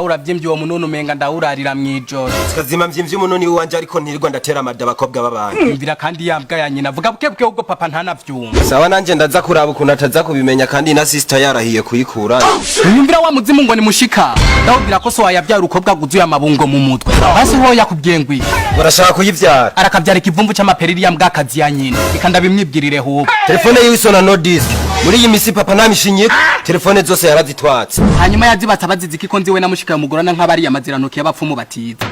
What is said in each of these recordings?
uravyimbye uwo mununu, umenga ndawurarira mw'ijoro. Kazima, mvyimvye umunoni wanje, ariko ntirirwa ndatera amada abakobwa b'abantu. Yumvira kandi yambwa ya nyina, vuga buke buke ubwo papa ntanavyumva. Sawa, nanje ndaza kuraba ukuntu ataza kubimenya, kandi na sister yarahiye kuyikura. Unyumvira wa muzimu ngo ni mushika, ndawubwira ko so wayavyara ukobwa guzuye amabungo mu mutwe. Basi ho yakubwiye ngwi? Urashaka kuyivyara? Arakavyara ikivumvu c'amaperiri ya mbwakazi ya nyina, reka ndabimwibwirire hubwo. Telefone yiwe isona no disc. Muri iyi misi papa ntamishinyika, telefone zose yarazitwatse. Hanyuma yazibatse abazizi ko nziwe na mushika mugorana nk'abariya amazirantoki y'abapfumu batiza.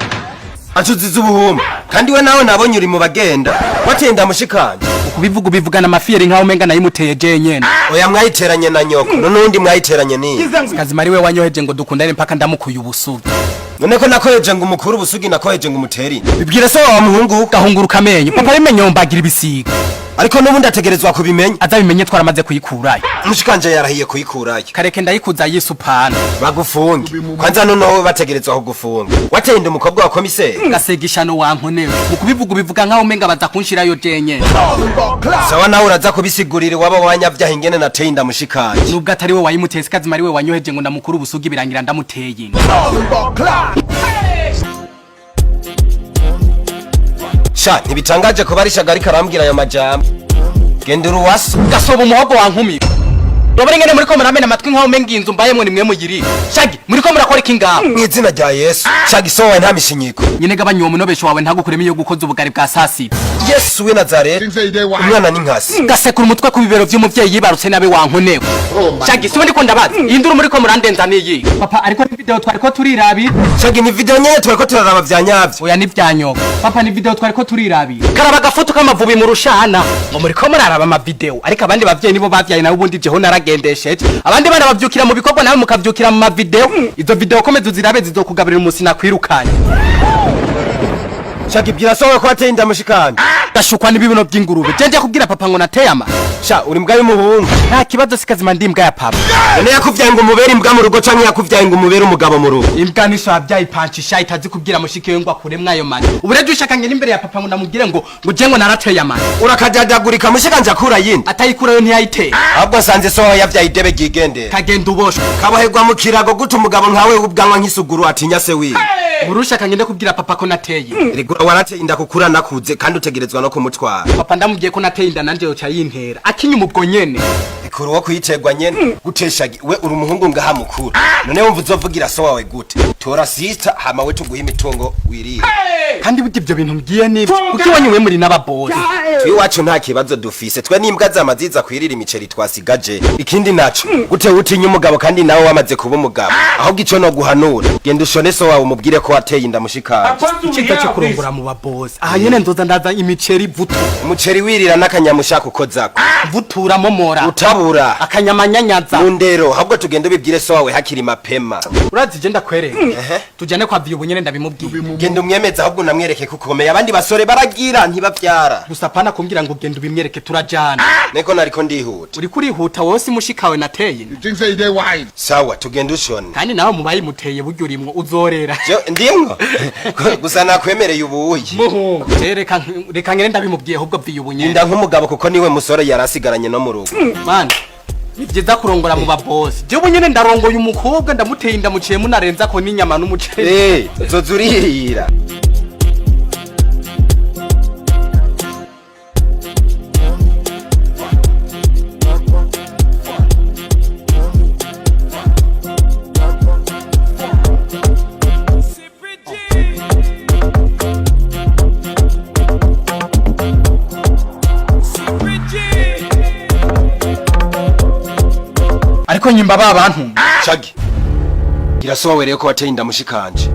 Acuziza ubuhumbi, kandi we nawe nabonye uri mu bagenda watenda mushikanje. Ukubivuga ubivugana amafiyeri nkaho umenga nayimuteye je nyene. Oya, mwayiteranye na nyoko, none uwundi mwayiteranye niye? Kazima, ari we wanyoheje ngo dukundane mpaka ndamukuye ubusugi. None ko nakoheje ngo umukuru ubusugi, nakoheje ngo umuteri? Bibwire so wa muhungu. Gahunguruka amenyo, papa bimenye yombagira ibisiga. Ariko n'ubundi ategerezwa kubimenya. Azabimenye twaramaze kuyikurayo. Mushikanje yarahiye kuyikurayo. Kareke ndayikuza yisupana. Bagufunge kwanza, noneho bategerezwa kugufunga, wateye inda umukobwa wa komiseri. Gasegishano wankonewe, mu kubivuga ubivuga nkaho umenga baza kunshirayo je nyene. Sawa, nawe uraza kubisigurira iwabo wanyavyaha ingene nateye inda mushikanje. Nubwo atari we wayimuteye, kazima ari we wanyoheje ngo ndamukuru ubusugi, birangira ndamuteye inda. Sha, ntibitangaje kuba ari shaga, ariko arambwira ayo majambo. Genda uruwaso. Gasoba umuhogo wankumiwe, urabona ingene muriko muramena amatwi nkaho umenga inzu mbayemwo nimwe muyiri. Shagi, muriko murakora iki ngaho? Mw'izina rya Yesu, shaga, isohowe nta mishinyiko. Nyine gabanya uwo munobesho wawe, ntagukuremo iyo gukoza ubugari bwa sasita. Yesu we Nazareti, umwana n'inkasi. Gasekura umutwe ku bibero vy'umuvyeyi yibarutse nabe wankonewe. Shagi, siwe ndiko ndabaza, iyi nduru muriko murandenza niyi? Papa, ariko ni video twariko turirabira. Shagi, ni video nyene twariko turaraba vya nyavyo. Oya, ni vyanyoka papa, ni video twariko turirabira. Karaba agafoto k'amavubi mu rushana ngo muriko muraraba amavideo, ariko abandi bavyeyi nibo bavyaye, nawe ubundi jeho naragendesheje. Abandi bana bavyukira mu bikorwa, nawe mukavyukira mu mavideo. Izo video komeza uzirabe, zizokugaburira umusi nakwirukanye. Shagi, bwira sowe ko wateye inda mushikanje. Gashukwa n'ibibuno by'ingurube, je nje kubwira papa ngo nateye ama? Sha, uri mbwa y'umuhungu. Nta kibazo, sikazima ndi imbwa ya papa. None yakuvyaye ngo umubere imbwa mu rugo, canke yakuvyaye ngo umubere umugabo mu rugo? Imbwa nisho yabyaye ipancisha itazi kubwira mushiki we ngo akuremwo ayo mani. Ubu rero ushaka ngene imbere ya papa ngo ndamubwire ngo je ngo narateye amani? Urakajajagurika, mushikanje akura yindi. Atayikurayo ntiyayiteye. Ahubwo nsanze sowe yavyaye idebe ryigendera. Kagenda uboshwe. Kaboherwa mu kirago gute umugabo nkawe w'ubwanwa nk'isuguru atinya se wiwe? Urushaka ngende kubwira papa ko nateye? Rigura, warateye inda kukura nakuze, kandi utegerezwa no kumutwara. Papa ndamubwiye ko nateye inda nanje yoca yintera akinyuma ubwo nyene. Ikuru wo kuyiterwa nyene gutesha we uri umuhungu ngaha mukuru. None wumva uzovugira so wawe gute? Tora sister, hama we tuguhe imitungo wirire. Kandi burya ibyo bintu mbwiye nibyo, kuko iwanyu we muri n'ababosi. Twe iwacu nta kibazo dufise, twe n'imbwa zamaziza kwirira imiceri twasigaje. Ikindi naco, gute utinya umugabo kandi nawe wamaze kuba umugabo? Ahubwo ico no guhanura, genda ushone so wawe, umubwire ko wateye inda mushikanje. Icyiza cyo kurongora mu babosi, aha nyene nzoza ndaza imiceri vutu. Umuceri wirira n'akanyamushaka ukozako. Vutura momora. Utabura. Akanyamanyanyaza. Mu ndero, ahubwo tugende ubibwire so wawe hakiri mapema. Urazi je ndakwereka, tujane kwa viyo nyene ndabimubwiye. Genda umwemeze, ahubwo unamwereke ko ukomeye. Abandi basore baragira ntibavyara. Gusa pana kumbwira ngo genda ubimwereke, turajana. Niko nariko ndihuta. Uriko urihuta wowe, si mushikawe nateye? Sawa, tugende ushone. Kandi nawe mubaye muteye buryo urimwo uzorera. Jo, ndimwo gusa nakwemereye ubuyi. Muhungu, je reka ngene ndabimubwiye ahubwo viyo ubunyene. Inda nk'umugabo, kuko niwe musore yarasigaranye no mu rugo. Mana, ni byiza kurongora mu babosi. Je ubu nyene ndarongoye umukobwa ndamuteye inda, muciye munarenza ko n'inyama n'umuceri. Eh, uzoza urihira. Ariko nyimba ba bantu. Shagi, irasohowe rero ko wateye inda mushikanje.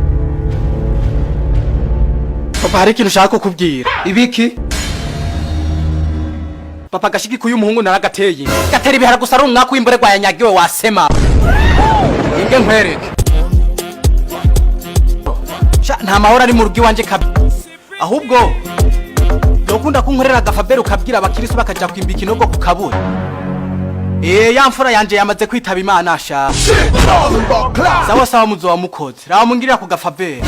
Papa, hari ikintu ushaka kukubwira. Ibiki? Papa, gashiki kuyu muhungu naragateye, gatera ibihara gusa, ari umwaka w'imborerwa yanyagiwe wasema. Inge nkwereke. Sha, nta mahoro ari mu rugo iwanje kabi. Ahubwo yokunda kunkorera agafabere, ukabwira abakirisu bakaja kwimba ikinogo ku kaburi. Eh, ya mfura yanje yamaze kwitaba Imana sha. Sawa sawa, muzoba mukoze, raba mungirira ku gafaveri.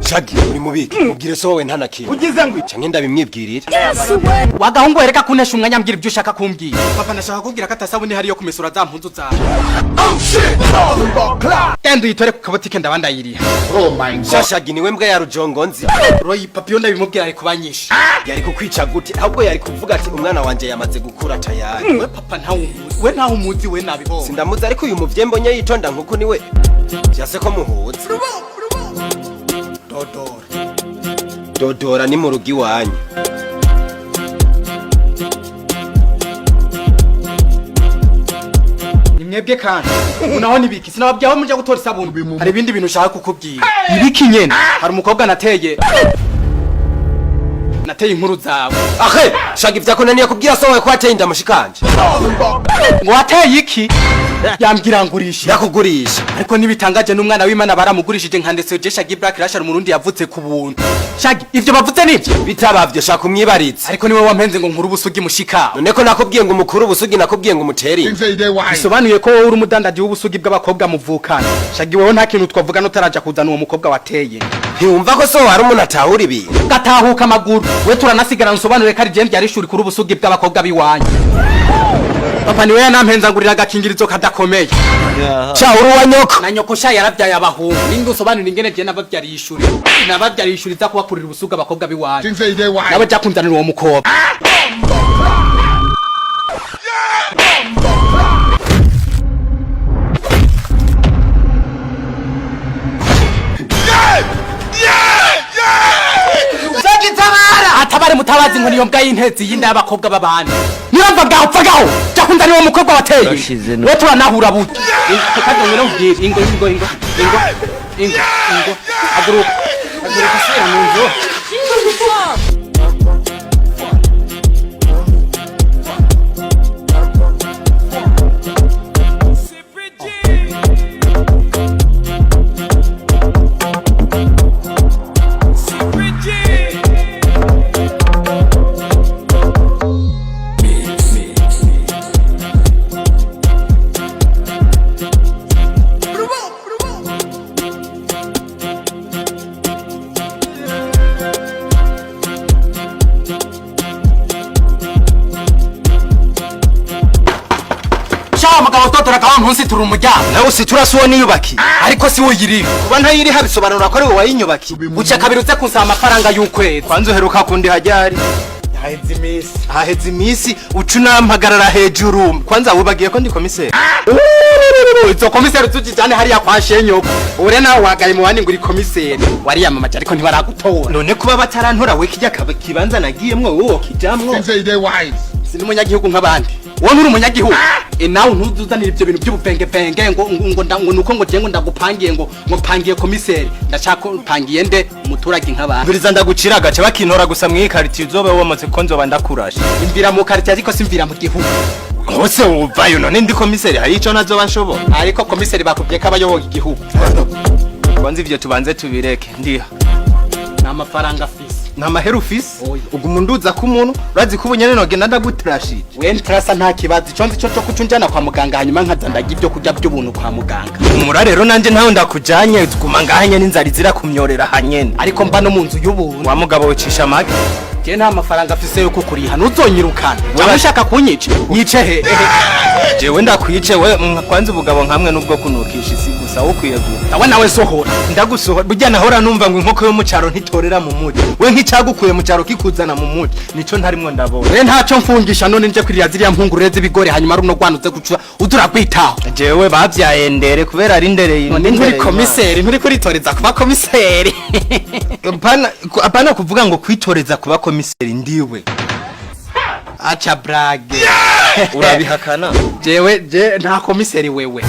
Shagi, uri mubiki? Ubwire so wowe nta na kimwe. Ugize ngo Canke ndabimwibwirira. Wagahungu, reka kunesha umwanya, mbwira ibyo ushaka kumbwira. Papa, ndashaka kubwira ko atasabuni hari yo kumesura za mpuzu zawe. Genda uyitore ku kabotike, ndaba ndayiriha. Sha Shagi, niwe mbwa ya rujongo nzi. Royi, papa iyo ndabimubwira ari kubanyisha. Yari kukwica gute? Ahubwo yari kuvuga ati umwana wanje yamaze gukura tayari. We papa ntawe umuzi, we ntawe umuzi, we nabibonye. Sindamuzi, ariko uyu muvye mbonye yitonda nkuko niwe vyase ko muhuza. Dodora. Dodora ni mu rugo iwanyu. Ni mwebwe kandi unaho nibiki? Sinababwiye aho muja gutora isabuni? Hari ibindi bintu ushaka kukubwira. Ibiki nyene? Hari umukobwa nateye inkuru zawe. Ahe Shagi, vyakunaniye kubwira so wawe ko wateye inda mushikanje? Ngo wateye iki? Yambwira ngurisha. Ndakugurisha. Ariko nibitangaje, n'umwana w'Imana baramugurishije nka ndetse je Shagi Black Rasha, umurundi yavutse ku buntu. Shagi, ivyo bavuze nivyo? Bitabavyo, shaka umwibaritse. Ariko niwe wampenze ngo nkuru ubusugi mushika. None ko nakubwiye ngo umukuru ubusugi, nakubwiye ngo umutere inda? Bisobanuye ko wowe uri umudandaji w'ubusugi bw'abakobwa muvukana. Shagi, wewe nta kintu twavuga nutaraja kuzana uwo mukobwa wateye. Ntiwumva ko so hari umuntu atahura ibintu? Gatahuka amaguru we, turanasigara nsobanure ko ari je mbyara ishuri kuri ubusugi bw'abakobwa b'iwanyu. Papa niwe yanampenza ngurira agakingirizo kadakomeye. Sha, uri uwa nyoko. Na nyoko sha yarabyaye abahungu. Ninga usobanura ingene je nababyariye ishuri, nababyariye ishuri za kubakurira ubusugi abakobwa b'iwanyu. Nawe jya kunzanira uwo mukobwa. Atabare mutabazi, ngo niyo mbwa y'intezi y'inda y'abakobwa b'abandi. Niyo ngaho, pfa gaho, jya kunzanira uwo mukobwa wateye. We turanahura buke kandi ngwino nkubwire. Ingo, ingo, ingo, ingo, ingo, ingo, haguruka, haguruka, subira mu nzu. Sha mugabo, totora kawa ntusitura umuryango. Nawe usitura, si uwo niyubakiye. Ariko si uyiriho. Kuba ntayiriha bisobanura ko ari wowe wayinyubakiye? Uca kabiri uze kunsaba amafaranga y'ukwezi. Kwanza uheruka kundi hajyari? Haheze iminsi. Haheze iminsi uca unampagarara hejuru. Kwanza wubagiye ko ndi komiseri? Izo komiseri tujijane hariya kwa shenyoko. Ure nawe wagaye mu bandi ngo uri komiseri, wariyamamaje ariko ntibaragutora. None kuba batarantora, we kijya kibanza nagiyemwo wowe wokijamwo? Sindi umunyagihugu nk'abandi? Wowe nturi umunyagihugu? E, nawe ntuzuzanira ibyo bintu by'ubuvengevenge ngo nuko ngo je ngo ndagupangiye, ngo mpangiye komiseri. Ndashaka mpangiye nde? Umuturage nk'abandi. Biriza ndagucira agace, bakintora gusa mw'iyi quartier uzoba wamaze ko nzoba ndakurashe. Imvira mu quartier, ariko simvira mu gihugu. Hose wuvayo. None ndi komiseri, hari ico nazoba nshobora? Ariko komiseri bakubwiye ko abayoboye igihugu. Kwanza ivyo tubanze tubireke, ndiha. Ni amafaranga afise. Nta mahera ufise? Oya. Uguma unduza ko umuntu urazi ko ubunyene nogenda ndagutrashije. We ntrasa, nta kibazo. Ico nzi cyo kuca unjana kwa muganga, hanyuma nkaza ndarya ibyo kurya by'ubuntu kwa muganga. Umura rero nanje ntawe ndakujanye, guma ngaha nyene, inzara izira kumyorera hanyene. Ariko mba no mu nzu y'ubuntu. Wa mugabo, wicisha amage. Je nta mafaranga afise yo kukuriha, ntuzonyirukana. Cyangwa ushaka kunyica, nyice he? Jewe ndakwice we? Kwanza ubugabo nkamwe nubwo kunukisha isi gusa ukwiye guta. Nawe nawe sohora. Ndagusohora? Burya nahora numva ngo inkoko yo mu caro ntitorera mu muji. We nk'icagukuye mu caro kikuzana mu muji nico ntarimwo ndabona. We ntacyo mfungisha. None nje kwirira ziriya mpungurure z'ibigori, hanyuma runo rwana uze guca uzura kwitaho. Jewe bavyaye ndere kubera ari ndereye. None nturi komiseri? Nturi kuritoreza kuba komiseri? Apana kuvuga ngo kwitoreza kuba komiseri, ndiwe. Acha blague. Urabihakana? Jewe je nta komiseri. Wewe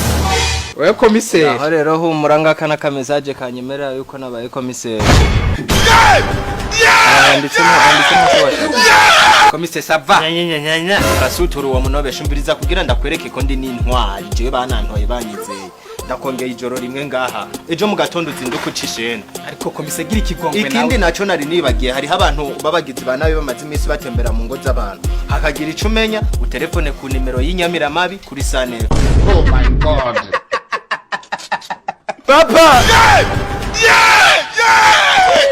wewe komiseri. Aho rero humura, ngaka n'aka message kanyemerera yuko nabaye komiseri. Handitsemo ko washaka. Komiseri, ça va? Nyanyanyanya, arasutura uwo munobesha. Umviriza, kugira ndakwereke ko ndi n'intwari, jewe banantoye banyizeye, ndakongeye ijoro rimwe ngaha, ejo mu gatondo uzinduka uca ishene. Ariko komiseri, gira ikigongwe nawe. Ikindi naco nari nibagiye, hariho abantu b'abagizi ba nabi bamaze iminsi batembera mu ngo z'abantu. Hakagira ico umenya, utelefone ku nimero y'inyamiramabi kuri sanero. Papa.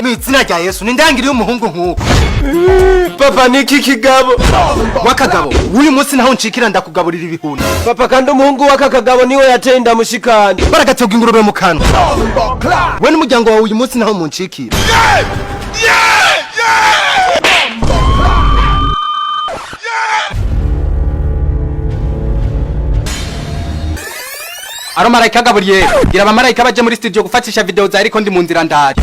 Mu izina rya Yesu, nindangiriye umuhungu nk'uko. Papa, niki kigabo? Wakagabo, uyu munsi naho ncikira ndakugaburira ibihunda. Papa, kandi umuhungu w'aka kagabo niwe yateye inda mushikanje. Baragaterwa ingurube mu kanwa. We n'umuryango wawe, uyu munsi naho muncikira. Aro marayika Gaburiyeri, gira abamarayika baje muri studio gufatisha video za, ariko ndi mu nzira ndaje.